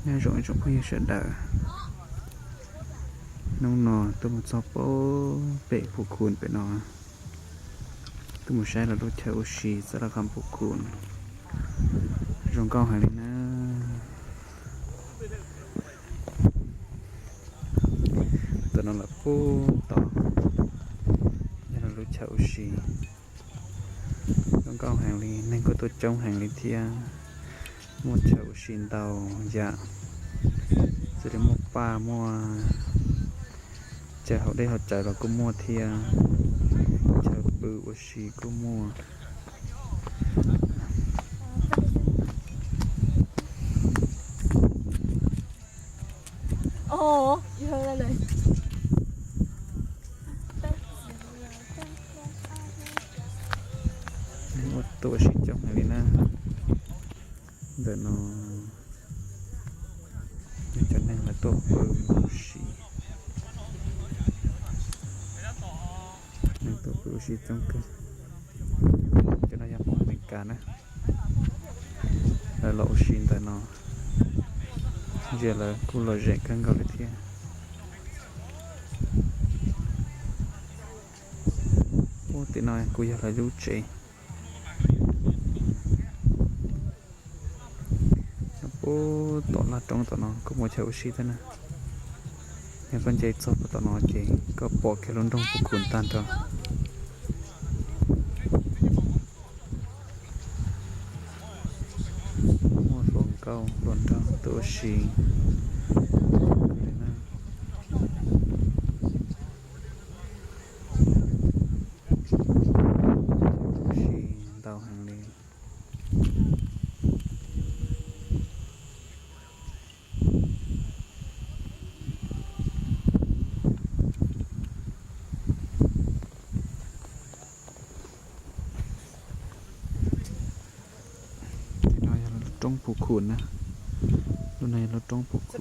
Nyob zoo ib tsoom phooj ywg sawv daws, hnub no tuaj mus txog pem Phu Khun pem no, tuaj mus saib lawv lub chaw ua si xab la kham Phu Khun, zoo nkauj heev li na. Tam no lawv puag tom yog lawv lub chaw ua si, zoo nkauj heev li, neeg kuj tuaj coob heev li thiab. Muaj chaw ua si ntau yam, xws li muaj paj, muaj chaw haus dej haus cawv los kuj muaj thiab, chaw pw ua si kuj muaj. Tuaj ua si coob heev li na. Ntawm no yog cov neeg lawv tuaj pw ua si, neeg tuaj pw ua si coob kawg. Cov no yog pom Amelikas na, lawv los ua si ntawm no, ntsia lawv kuj lom zem kawg nkaus li thiab. Ub, tim no kuj yog lawv lub tsev. Puag tom laj roob tom no kuj muaj chaw ua si thiab na. Yog koj nce txog puag tom no ces koj pom kiag lub nroog Phu Khun tag nrho. Muaj hluas nkauj hluas nraug tuaj ua si li na. Ua si ntau heev li. Tim no yog lub roob Phu Khun na. Lub no yog lub roob Phu Khun.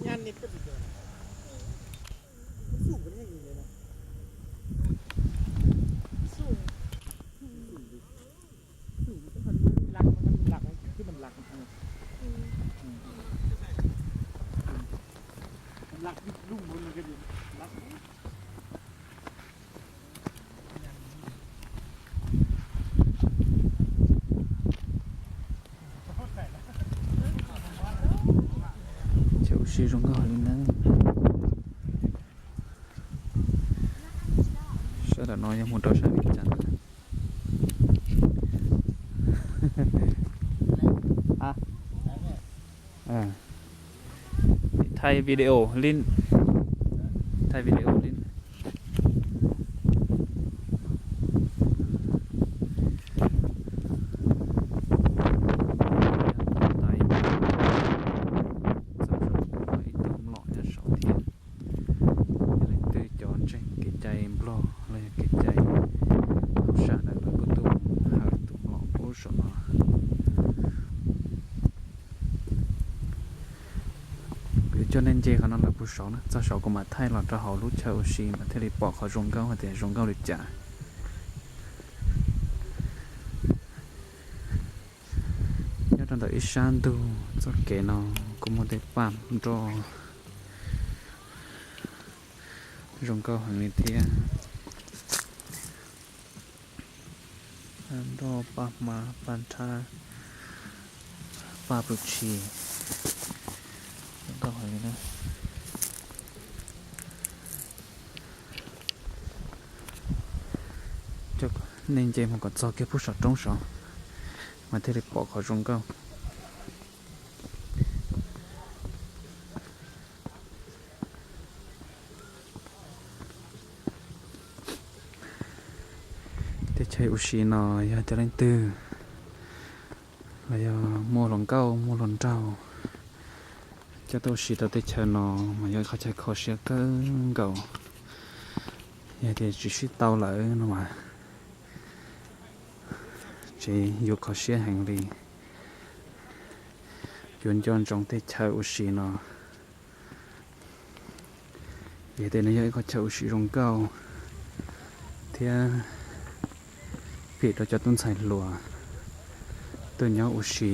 Chaw ua si zoo nkauj li na. Sab tom no yog mus rau sab Vim Cas. Thaij video li, thaij video li. Txog saum kuj muaj ib tug mlom nyob saud thiab. Yog leej twg cov ntseeg kev cai Nplog los yog kev cai hauj sam ntawd lawv kuj tuaj haws tus mlom puag saum no. Kuv yuav coj nej nce qhov no lawm puag saud na, txog saud kuv mam thaij los rau hauv lub chaw ua si mas thiaj li pom qhov zoo nkauj hais tias zoo nkauj li cas. Nyob rau ntawm ib sab ntug txoj kev no kuj muaj tej paj nroj zoo nkauj heev li thiab. Paj nroj, paj hmab, paj nrhab, paj pw tshis, zoo nkauj heev li na. Coj nej nce mus kom txog kiag puag saum roob saud mas thiaj li pom qhov zoo nkauj. Tej chaw ua si no yog tias leej twg los yog muaj hluas nkauj muaj hluas nraug coj tuaj ua si rau tej chaw no mas yog ib qhov chaw kho siab kawg nkaus. Yog tias tsis sib tau lawm no mas tseem yuav kho siab heev li. Yuav nco ntsoov tej chaw ua si no. Vim tias nws yog ib qhov chaw ua si zoo nkauj thiab phim rau cov tub ntxhais hluas tuaj nyob ua si.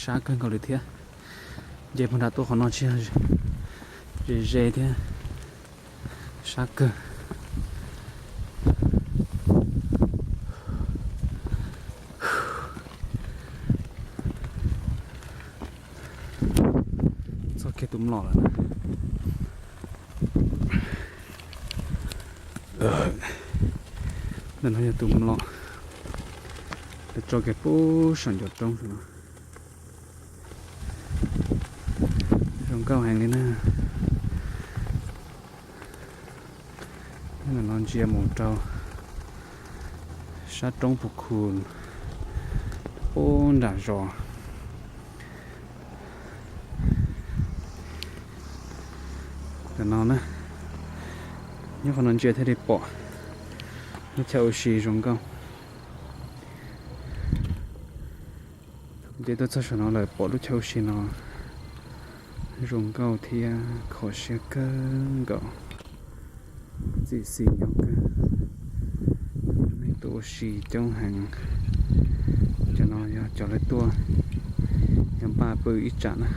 Sab kawg nkaus li thiab. Nce puag nram tuaj qhov no tsis yog ze ze thiab, sab kawg. Txog kiag tus mlom lawm na. Ntawm no yog tus mlom, lawv tso kiag puag saum ncov roob no. Zoo nkauj heev li na. Ntawm no ntsia mus rau sab roob Phu Khu puag nram zos. Ntawm no na, nyob qhov no ntsia thiaj li pom lub chaw ua si zoo nkauj. Nce tuaj txog saum no lawm pom lub chaw ua si no zoo nkauj thiab kho siab kawg nkaus. Txim xis nyob kawg, neeg tuaj ua si coob heev. Cov no yog cov lawv tuaj yog npaj pw ib tsam na.